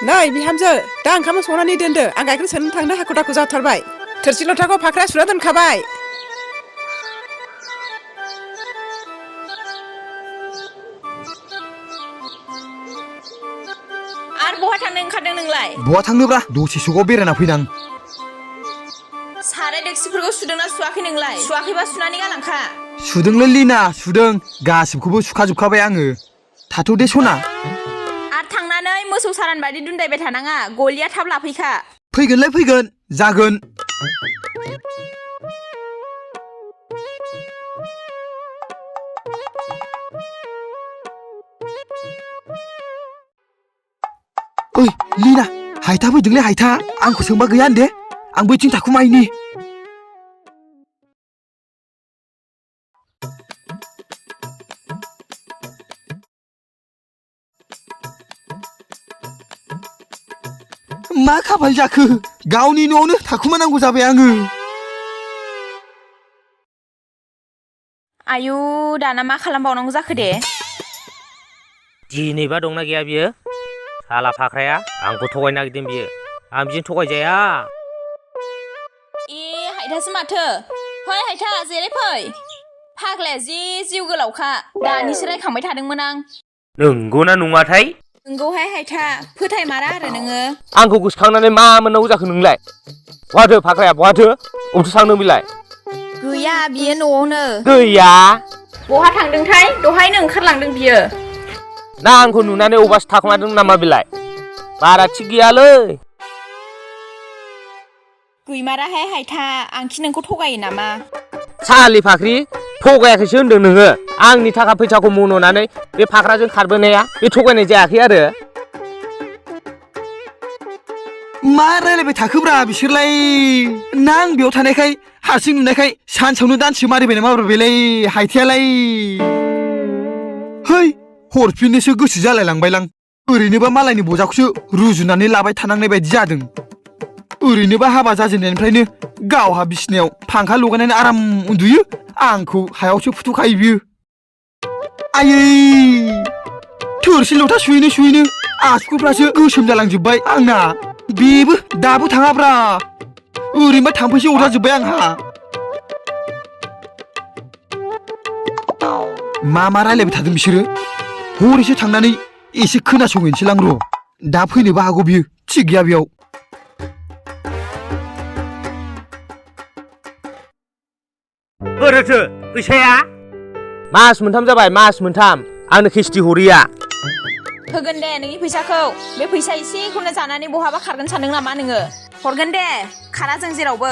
नै बिहामजो दा ओंखाम संनानै दोनदो आं गाइखेर सोनो थांनो हाखु दाखु जाथारबाय थोरसि लथाखौ फाख्रा सुना दोनखाबाय आरो बहा थांनो ओंखारदों नोंलाय बहा थांनोब्रा दसे सगाव बेरायना फैदां साराय देक्सिफोरखौ सुदोंना सुवाखै नोंलाय सुवाखैबा सुनानै गालांखा सुदोंलै लिना सुदों गासिबखौबो सुखाजोबखाबाय आङो थाथ' दे सना आरो थांनानै मोसौ सारान बायदि दुन्दायबाय थानाङा गलिया थाब लाफैखा फैगोनलाय फैगोन जागोन ओइ लिना हायथा फैदोंलै हायथा आंखौ सोंबा गैया होनदे आं बैथिं थाखुमायनि मा खाफाल जाखो गावनि न'आवनो थाखुमानांगौ जाबाय आङो आयु दाना मा खालामबावनांगौ जाखो दे दिनैबा दंना गैया बियो साला फाख्राया आंखौ थगायनो नागिरदों बियो आं बिजों थगायजाया ए हायथासो माथो फै हायथा जेरै फै फाग्लाया जि जिउ गोलावखा दानिसो रायखांबाय थादोंमोन आं नंगौना नङाथाय नोंगौहाय हायथा फोथायमारा आरो नोङो आंखौ गोसोखांनानै मा मोननांगौ जाखो नोंलाय बहाथो फाख्राया बहाथो अबेथो थांदों बिलाय गैया बियो न'आवनो गैया बहा थांदोंथाय दहायनो ओंखारलांदों बियो ना आंखौ नुनानै अबासो थाखुमादों नामा बिलाय बारा थिग गैयालै गैमाराहाय हायथा आंखि नोंखौ थगायो नामा सालि फाख्रि थगायाखैसो होनदों नोङो आंनि थाखा फैसाखौ मन'नानै बे फाख्राजों खारबोनाया बे थगायनाय जायाखै आरो मा रायलायबाय थाखोब्रा बिसोरलाय ना आं बेयाव थानायखाय हारसिं नुनायखाय सानसेयावनो दानसे मारिबाय नामा बेलाय हायथायालाय है हरफिननोसो गोसो जालायलांबायलां ओरैनोबा मालायनि बजाखौसो रुजुनानै लाबाय थानांनाय बायदि जादों ओरैनोबा हाबा जाजेननायनिफ्रायनो गावहा बिसिनायाव फांखा लगायनानै आराम उन्दुयो आंखौ हायावसो फुथुखायो बियो आयै थोरसि लथा सुयैनो आसुगुरफ्रासो गोसोम जालांजोब्बाय आंना बेबो दाबो थाङाब्रा ओरैनोबा थाम्फैसो अरजाजोब्बाय आंहा मा रायलायबाय थादों बिसोरो हरैसो थांनानै एसे खोनासंहैनोसैलां र' दा फैनोबो हागौ बियो थिग गैया बेयाव बोरोथो फैसाया मास मोनथाम जाबाय मास मोनथाम आंनो किस्ति हरिया होगोन दे नोंनि फैसाखौ बे फैसा एसेखौनो जानानै बहाबा खारगोन सानदों नामा नोङो हरगोन दे खारा जों जेरावबो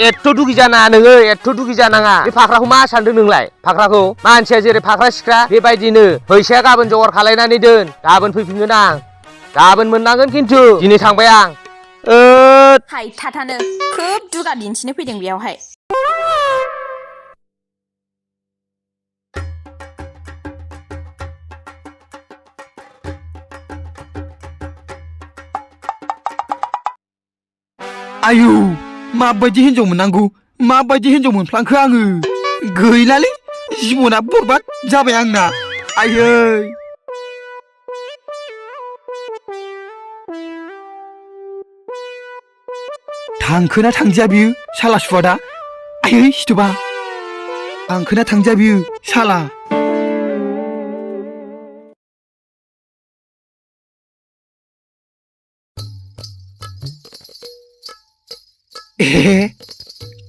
एथ' दुगि जानाङा नोङो एथ' दुगि जानाङा बे फाख्राखौ मा सानदों नोंलाय फाख्राखौ मानसिया जेरै फाख्रा सिख्रा बेबायदिनो फैसाया गाबोन जगार खालायनानै दोन गाबोन फैफिनगोन आं गाबोन मोननांगोन खिन्थु दिनै थांबाय आं हायथाथानो खोब दुगा दिन्थिनो फैदों बेयावहाय आयु माबायदि हिन्जाव मोननांगौ माबायदि हिन्जाव मोनफ्लांखो आङो गैलालै जिबना बरबाद जाबाय आंना आयै थांखोना थांजाया बियो साला सुवादा आयै सिथोबा थांखोना थांजाया बियो साला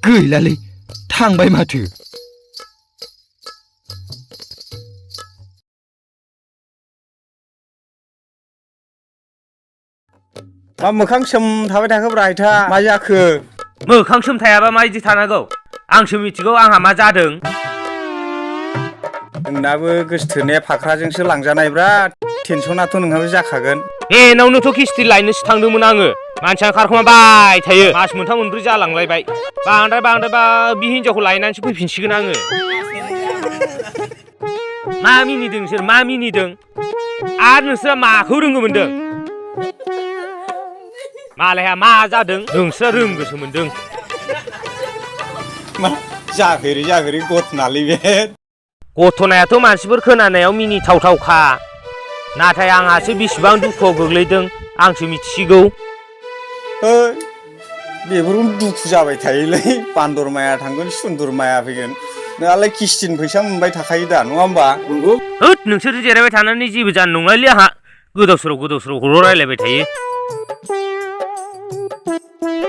गैलालै थांबाय माथो मा मोखां सोम थाबाय थाखोब्रा हायथा मा जाखो मोखां सोम थायाबा माबायदि थानांगौ आंसो मिथिगौ आंहा मा जादों नोंनाबो गोसोथोनाया फाख्राजोंसो लांजानायब्रा टेनसनाथ' नोंहाबो जाखागोन बेनावनोथ' किस्ति लायनोसो थांदोंमोन आङो मानसिया खारखुमाबाय थायो मास मोनथाम मोनब्रै जालांलायबाय बांद्रायबा बे हिनजावखौ लायनानैसो फैफिनसिगोन आङो मा मिनिदों नोंसोर मा मिनिदों आरो नोंसोरा माखौ रोङो मोनदों मालाया मा जादों नोंसोरा रोंगोसो मोनदों मा जाफेरै गथनालै बे गथनायाथ' मानसिफोर खोनानायाव मिनिथावथावखा नाथाय आंहासो बेसेबां दुखुआव गोग्लैदों आंसो मिथिसिगौ। बेफोरखौनो दुखु जाबाय थायोलै बान्दर माया थांगोन सुन्दर माया फैगोन नोंहालाय किस्तिनि फैसा मोनबाय थाखायो दा नङा होमबा? नंगौ। होद नोंसोर जिरायबाय थानानै जेबो जानो नंलालै आंहा गोदाव सोरावखौल' रायलायबाय थायो।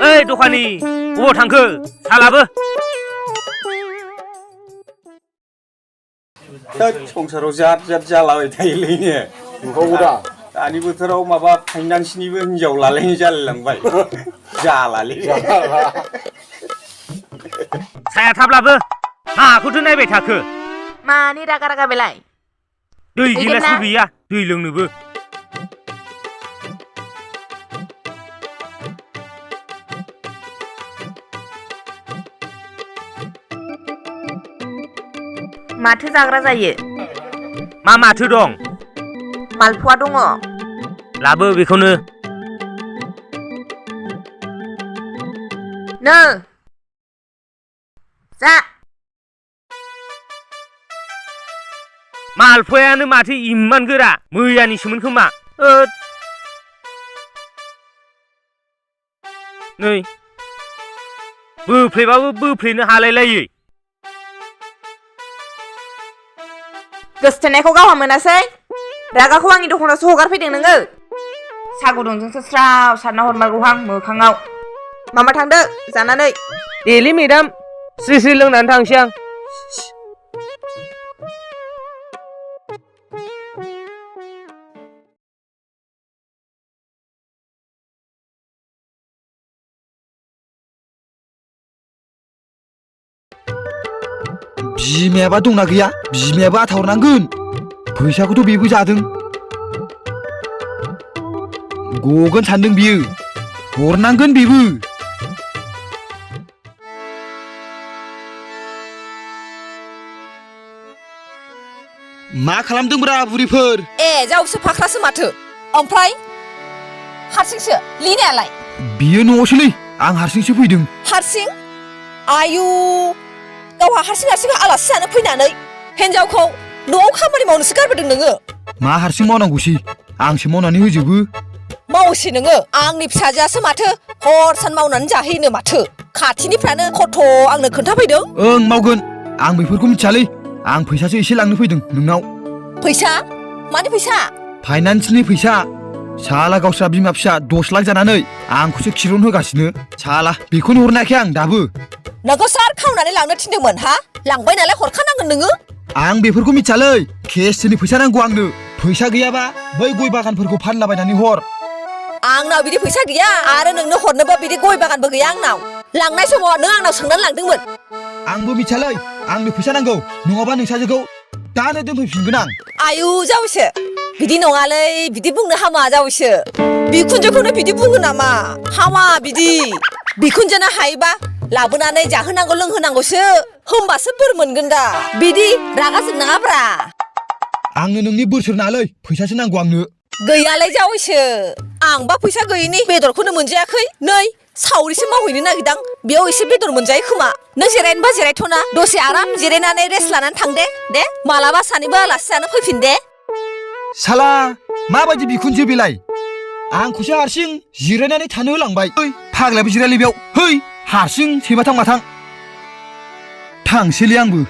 ओइ दखानि अबाव थांखो साहा लाबो। संसाराव जात जालाबाय थायोलै ने नंगौ दा दानि बोथोराव माबा फाइनान्सनिबो हिनजाव लालायनाय जालायलांबाय जालालै साया थाब लाबो माखौथो नायबाय थाखो मानि रागा रागा बेलाय दै गिलासबो गैया दै लोंनोबो। माथो जाग्रा जायो? मा माथो दं? मालपुवा दङ। लाबो बेखौनो। नो जा मालपुवायानो माथो इमान गोरा मैयानिसोमोन खोमा। नै बोफ्लेबाबो बोफ्लेनो हालायलायै। गोसथोनायखौ गावहा मोनासै रागाखौ आंनि दखानावसो हगारफैदों नोङो। सा गुदुंजोंसो स्राव सारना हरमारगौहां मोखाङाव। मामा थांदो जानानै। देलै मेदाम स्रि स्रि लोंनानै थांसै आं। बिमायाबा दंना गैया बिमायाबो आथा हरनांगोन फैसाखौथ' बेबो जादों गगोन सानदों बियो हरनांगोन बेबो। मा खालामदोंब्रा बुरिफोर? ए जावसो फाख्रासो माथो ओमफ्राय हारसिंसो लिनायालाय? बियो न'आवसोलै आं हारसिंसो फैदों। हारसिं? आयु गावहा हारसिं आलासि जानो फैनानै हिन्जावखौ न'आव खामानि मावनोसो गारबोदों नोङो। मा हारसिं मावनांगौसै आंसो मावनानै होजोबो। मावोसै नोङो आंनि फिसाजोआसो माथो हर सान मावनानै जाहैनो माथो खाथिनिफ्रानो खथ' आंनो खोन्थाफैदों। ओं मावगोन आं बेफोरखौ मिथियालै आं फैसासो एसे लांनो फैदों नोंनाव। फैसा? मानि फैसा? फाइनान्सनि फैसा। साला गावस्रा बिमा फिसा 10 लाख जानानै आंखौसो खिरन होगासिनो साला बेखौनो हरनो हायाखै आं दाबो। नोंखौ सोर खावनानै लांनो थिनदोंमोन हा? लांबाय नालाय हरखानांगोन नोङो। आं बेफोरखौ मिथियालै केसनि फैसा नांगौ आंनो। फैसा गैयाबा बै गय बागानफोरखौ फानलाबायनानै हर। आंनाव बिदि फैसा गैया आरो नोंनो हरनोबो बिदि गय बागानबो गैया आंनाव। लांनाय समाव नों आंनाव सोंनानै लांदोंमोन। आंबो मिथियालै आंनो फैसा नांगौ नङाबा नोंसाजोखौ दानो दोनफैफिनगोन आं। आयु जावैसो बिदि नङालै बिदि बुंनो हामा जावैसो बिखुनजोखौनो बिदि बुङो नामा? हामा बिदि बिखुनजोना हायोबा लाबोनानै जाहोनांगौ लोंहोनांगौसो होमबासो बोर मोनगोन दा बिदि रागा जोंनाङाब्रा। आंनो नोंनि बोसोर नाङालै फैसासो नांगौ आंनो। गैयालै जावैसो आंबा फैसा गैयिनि बेदरखौनो मोनजायाखै नै सावरिसो मावहैनो नागिरदां बेयाव एसे बेदर मोनजायो खोमा। नों जिरायनोबा जिरायथ'ना दसे आराम जिरायनानै रेस्ट लानानै थां दे मालाबा सानैबो आलासि जानो फैफिन दे। साला माबायदि बिखुनजो बेलाय आंखौसो हारसिं जिरायनानै थानो होलांबाय। फाग्लायाबो जिरायलै बेयाव है हारसिं सैमाथां माथां थांसैलै आंबो।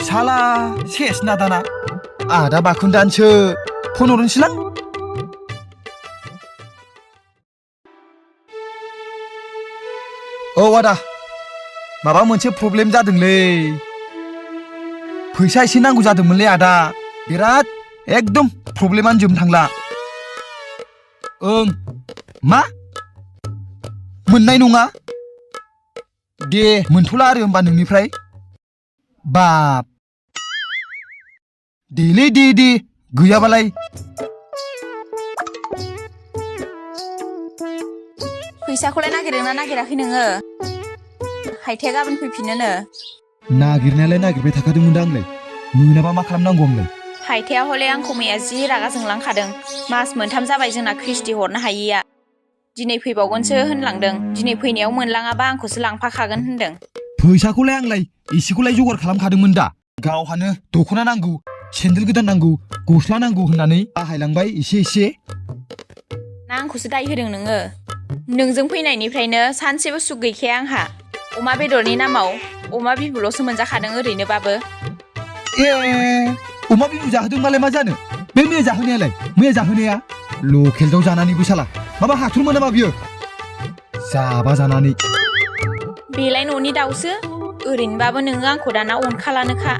साला सेस ना दाना आदा बाखुन्दानसो फन हरनोसैलां। औ आदा माबा मोनसे प्रब्लेम जादोंलै फैसा एसे नांगौ जादोंमोनलै आदा बिराद एकदम प्रब्लेमानो जोबनो थांला। ओं मा मोननाय नङा दे मोनथ'ला आरो होमबा नोंनिफ्राय बाप देलै दे गैयाबालाय। फैसाखौलाय नागिरदोंना नागिराखै नोङो? हायथाया गाबोन फैफिनोनो। नागिरनायालाय नागिरबाय थाखादोंमोन दा आंलाय मोनाबा मा खालामनांगौ आंलाय हायथाया हले आंखौ मैया जि रागा जोंलांखादों मास मोनथाम जाबाय जोंना ख्रिस्टि हरनो हायिया दिनै फैबावगोनसो होनलांदों दिनै फैनायाव मोनलाङाबा आंखौसो लांफाखागोन होनदों फैसाखौलाय आंलाय एसेखौलाय जगार खालामखादोंमोन दा गावहानो दख'ना नांगौ सेन्देल गोदान नांगौ गस्ला नांगौ होननानै बाहायलांबाय एसे ना आंखौसो दाय होदों नोङो नोंजों फैनायनिफ्रायनो सानसेबो सुख गैखाया आंहा अमा बेदरनि नामाव अमा बिबुल'सो मोनजाखादों ओरैनोबाबो ए अमा बिबु जाहोदोंबालाय मा जानो बे मैया जाहोनाया लकेल दाउ जानानैबो साला माबा हाथुरमोन नामा बियो जाबा जानानै बेलाय न'नि दाउसो ओरैनोबाबो नोङो आंखौ दाना अनखालानोखा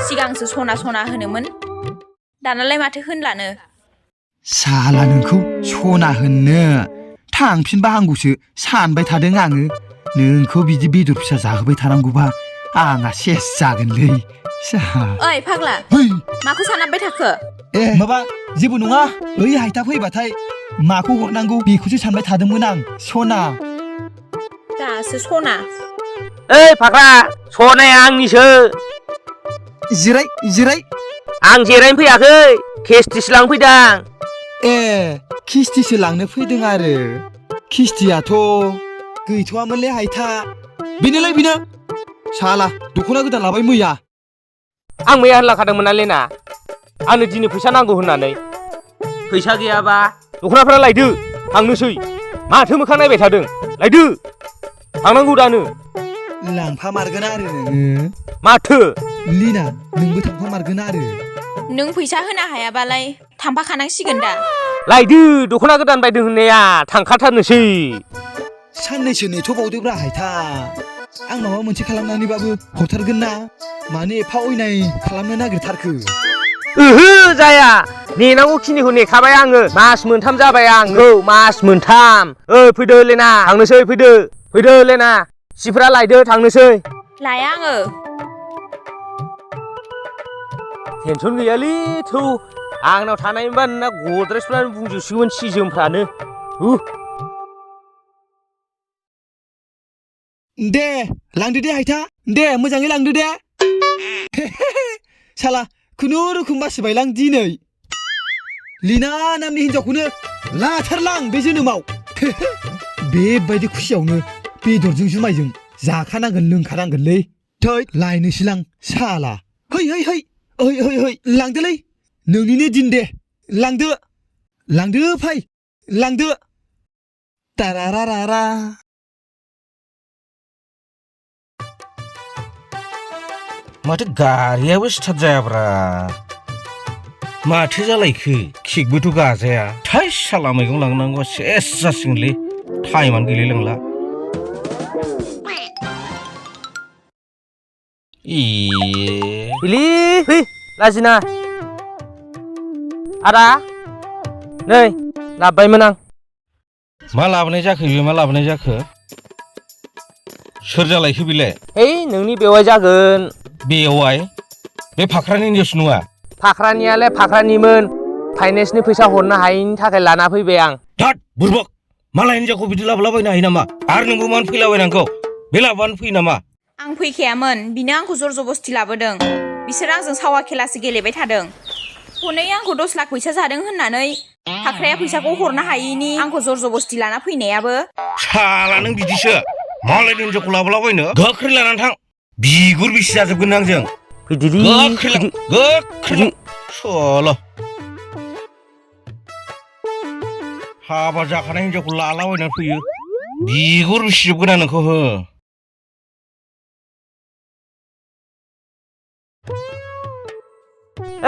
सिगांसो सना होनोमोन दानालाय माथो होनलानो साला नोंखौ सना होननो थांफिनबा हांगौसो सानबाय थादों आङो नोंखौ बिदि बेदर फिसा जाहोबाय थानांगौबा आंहा सेस जागोनलै ओइ फाग्ला माखौ सानाबबाय थाखो ए माबा जेबो नङा ओइ हायथा फैबाथाय माखौ हरनांगौ बेखौसो सानबाय थादोंमोन आं सना दासो सना ओइ फाग्ला सनाया आंनिसो जिराय आं जिरायनो फैयाखै केस्टिसो लांफैदां ए किस्तिसो लांनो फैदों आरो किस्तियाथ' गैथ'वामोनलै हायथा बेनो साला दख'ना गोदान लाबाय मैया आं मैया होनलांखादोंमोन ना लेना आंनो दिनै फैसा नांगौ होननानै फैसा गैयाबा दख'नाफोरा लायदो थांनोसै माथो मोखां नायबाय थादों लायदो थांनांगौ दानो लांफामारगोन आरो नोङो माथो लिना नोंबो थांफामारगोन आरो नों फैसा होनो हायाबालाय थांफाखानांसिगोन दा लायदो दख'ना गोदान बायदों होननाया थांखाथारनोसै साननैसो नेथ'बावदोब्रा हायथा आं माबा मोनसे खालामनानैबाबो हरथारगोन ना मानो एफा अयनाय खालामनो नागिरथारखो ओहो जाया नेनांगौ खिनिखौ नेखाबाय आङो मास मोनथाम जाबाय आङो मास मोनथाम फैदो लेना थांनोसै फैदो लेना सिफ्रा लायदो थांनोसै लाया आङो टेनसन गैयालै थौ आंनाव थानायमोनबा नोंना गद्रेजफ्रानो बुंजोबसिगौमोन सि जोमफ्रानो दे लांदो दे हायथा दे मोजाङै लांदो दे साला खुनुरुखुम बासिबायलां दिनै लिना नामनि हिनजावखौनो लाथारलां बे जोनोमाव बेबायदि खुसियावनो बेदरजों जुमायजों जाखानांगोन लोंखानांगोनलै थै लायनोसैलां साला है लांदोलै नोंनिनो दिन दे लांदो फै लांदो तारारारा माथो गारियाबो स्टार्ट जायाब्रा माथो जालायखो केकबोथ' गाजाया थाइस साला मैगं लांनांगौ सेस जासिगोनलै टाइमानो गैलायलांला इलि फै लाजिना आदा नै लाबोबायमोन आं मा लाबोनाय जाखो सोर जालायखो बेलाय है नोंनि बेवाइ जागोन बेवाइ बे फाख्रानि हिनजावसो नङा फाख्रानियालाय फाख्रानिमोन फाइनेन्सनि फैसा हरनो हायैनि थाखाय लाना फैबाय आं थाद बुरबक मालाय हिनजावखौ बिदि लाबोलाबायनो हायो नामा आरो नोंबो मानो फैलाबायनांगौ बे लाबोआनो फैयो नामा आं फैखायामोन बिनो आंखौ जर जबस्ति लाबोदों बिसोर आंजों सावा खेलासो गेलेबाय थादों हनै आंखौ 10 लाख फैसा जादों होननानै फाख्राया फैसाखौ हरनो हायैनि आंखौ जर जबस्ति लाना फैनायाबो साला नों बिदिसो मालाय हिनजावखौ लाबोलाबायनो गोख्रै लानानै थां बिगुर बिसि जाजोबगोन आंजों फैदिलि गोख्रै सल' हाबा जाखानाय हिनजावखौ लालाबायनानै फैयो बिगुर बिसिजोबगोन आं नोंखौ हो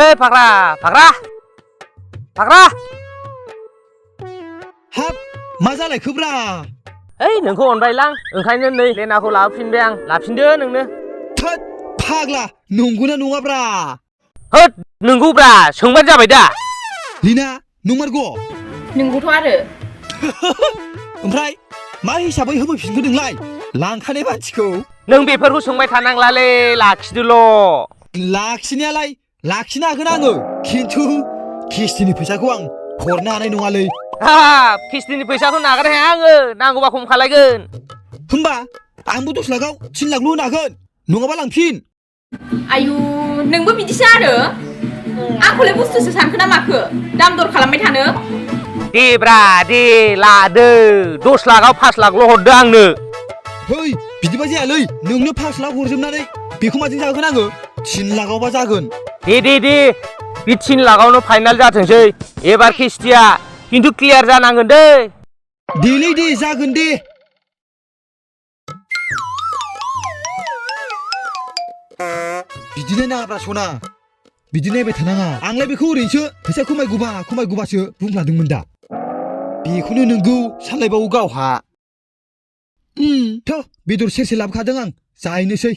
ओइ फाख्रा हाब मा जालायखोब्रा ओइ नोंखौ अनबायलां ओंखायनो नै लेनाखौ लाबोफिनबाय आं लाफिनदो नोंनो थोद फाग्ला नंगौना नङाब्रा होद नंगौब्रा सोंबानो जाबाय दा लिना नंमारगौ नंगौथ' आरो ओमफ्राय मा हिसाबै होफैफिनखो नोंलाय लांखानाय मानसिखौ नों बेफोरखौ सोंबाय थानांलालै लाखिदोल' लाखिनायालाय लाखिनो हागोन आङो खिन्थु किस्तिनि फैसाखौ आं हरनो हानाय नङालै हाब किस्तिनि फैसाखौ नागारनो हाया आङो नांगौबा खम खालायगोन होमबा आंबो 10 लाखआव 3 लाखल' होनो हागोन नङाबा लांफिन आयु नोंबो बिदिसो आरो आंखौलाय बुस्थुसो सानखो ना माखो दाम दर खालामबाय थानो दे ब्रा दे लादो 10 लाखआव 5 लाखल' हरदो आंनो है बिदिबा जायालै नोंनो 5 लाख हरजोबनानै बेखौ माजों जागोन आङो 3 लाखआवबा जागोन दे बे 3 लाखआवनो फाइनाल जाथोंसै एबार किस्तिया खिन्थु क्लियार जानांगोन दै देलै दे जागोन दे बिदि नाङाब्रा सना बिदि नायबाय थानाङा आंलाय बेखौ ओरैनोसो फैसा खमायगौबासो बुंफ्लादोंमोन दा बेखौनो नोंगौ सानलायबावो गावहा थ' बेदर सेरसे लाबोखादों आं जाहैनोसै